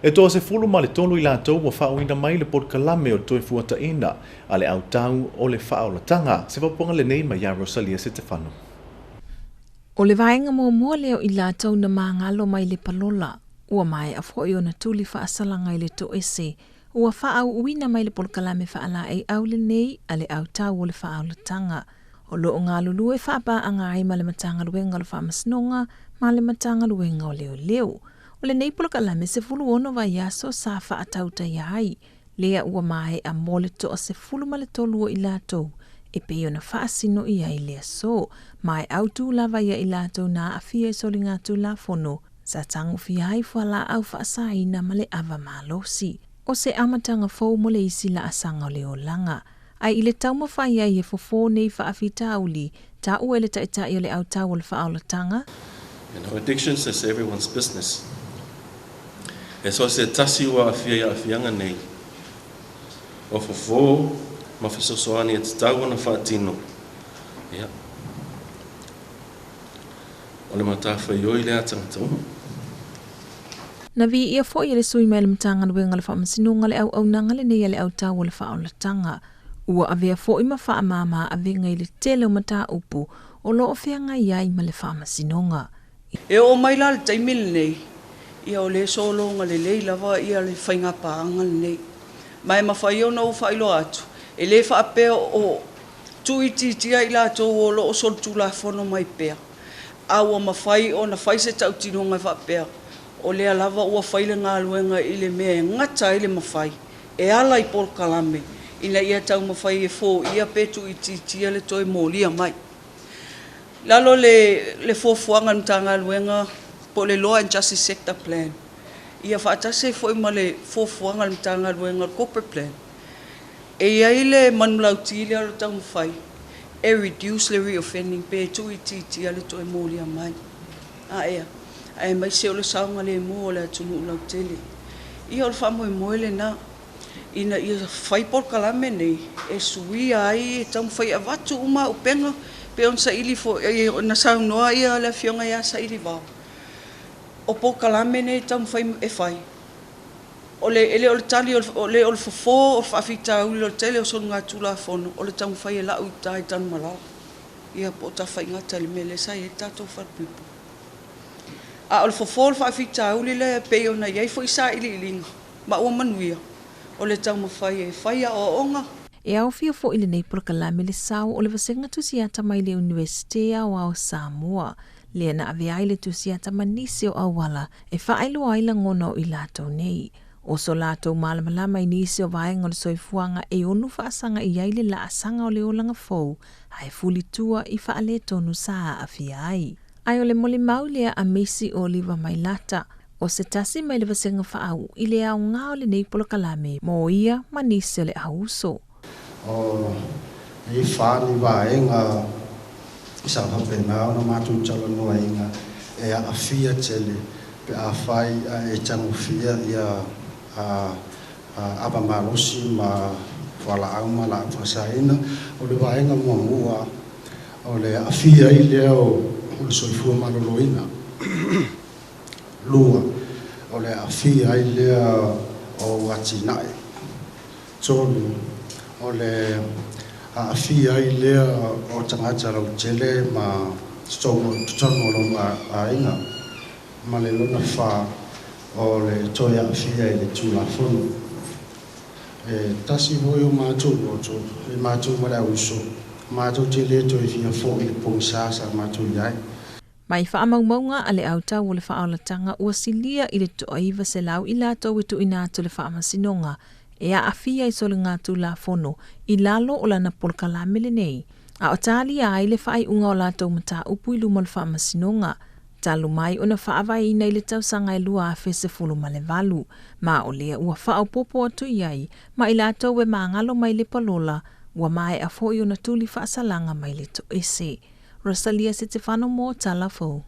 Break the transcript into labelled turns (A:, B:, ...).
A: E 13 i latou ua faauuina mai le polokalame o le Toefuataiga a le Autau o le Faaolataga. Se faaopoopoga lenei mai ia Rosalia Setefano.
B: O le vaega muamua lea o i latou na magalo mai le palola, ua maea foi ona tuli faasalaga i le toese, ua faauuina mai le polokalame faalaeiau lenei a le Autau o le Faaolataga. O lo o galulue faapaaga ai ma le Matagaluega o le Faamasinoga ma le Matagaluega o Leoleo. O lenei polokalame 16 vaiaso sa faatautaia ai, lea ua maea mo le 13 o i latou e pei ona faasino i ai le aso, ma e autu lava ia i latou na aafia i soligatulafono sa tagofia ai fualaau faasaina ma le ava malosi. O se amataga fou mo le isi laasaga o le olaga. Ae i le taumafai ai e fofo nei faafitauli, taua e le Taitai o le Autau o le Faaolataga,
C: You know, addictions is everyone's business. E so o se tasi ua aafia i aafiaga nei, o fofo ma fesoasoani e tatau ona faatino. Ia, o le matafaioi lea a tagata uma.
B: Na viia foi e le sui mai le Matagaluega o le Faamasinoga le auaunaga lenei a le Autau o le Faaolataga. Ua avea foi ma faamama avega i le tele o mataupu o lo o feagai ai ma le Faamasinoga.
D: E oo mai la le taimi lenei, ia o lea sologa lelei lava ia le faiga paaga lenei. Ma e mafai ona ou faailoa atu, e le faapea o tuuitiitia i latou o lo o solitulafono mai pea, a ua mafai ona fai se tautinoga e faapea, o lea lava ua fai le galuega i le mea e gata ai le mafai, e ala i polokalame, ina ia taumafai e foia pe tuuitiitia le toe molia mai. Lalo le fuafuaga a le Matagaluega po o le Law and Justice Sector Plan, ia faatasi ai foi ma le fuafuaga a le Matagaluega o le Corporate Plan, e i ai le manulauti lea o le taumafai e reduce le reoffending pe tuuitiitia le toe molia mai. Aea, aemaise o le saogalemu o le atunuu lautele. Ia o le faamoemoe lena, ina ia fai polokalame nei e suia ai e taumafai e avatu uma auupega pe ona saili foi na saunoa ia le afioga ia Sailivao. O polokalame nei e taumafai e fai, o le, e le o le tali, o le, o le fofo o le faafitauli o le tele o soligatulafono, o le taumafai e lau i uta i Tanumalala. Ia po o tafaigata i le mea lea sa i ai le tatou falepuipui. A o le fofo o le faafitauli lea e pei ona i ai foi sailiiliga ma ua manuia, o le taumafai e fai aoaoga.
B: E aofia foi lenei polokalame le sao o le Vasega Tusiata mai le Iunivesite Aoao Samoa, lea na avea ai le tusiata ma nisi o auala e faailoa ai lagona o i latou nei. O so latou malamalama i nisi o vaega o le soifuaga e ono faasaga i ai le laasaga o le olaga fou ae fulitua i faaletonu sa aafia ai. Ae o le molimau lea a Misi Oliva Mailata, o se tasi mai le vasega faauu i le aoga o lenei polokalame mo ia ma nisi o le auuso.
E: O nei fa ni vaega sa faapena ona matou talanoaina e aafia tele pe afai ae tagofia ia ava malosi ma fualaau ma laau faasaina. O le vaega muamua o le aafia ai lea o le soifua maloloina. Lua, o le aafia ai lea o atinae. Tolu, o le aafia ai lea o tagata lautele ma totonu o lona aiga. Ma le lona fa, o le toe aafia i le tulafono. E tasi foi o matou loto, e matou ma le auuso, matou te le toe fia foi i le pogisa sa matou i ai.
B: Mai faamaumauga a le Autau o le Faaolataga ua silia i le 900 i latou e tuuina atu le Faamasinoga e aafia i soligatulafono i lalo o lana polokalame lenei, a o talia ai le faaiuga o latou mataupu i luma o le Faamasinoga talu mai ona faavaeina i le tausaga e 2018, ma o lea ua faaopoopo atu i ai ma i latou e magalo mai le palola ua maea foi ona tuli faasalaga mai le toese. Rosalia Setefano mo Tala Fou.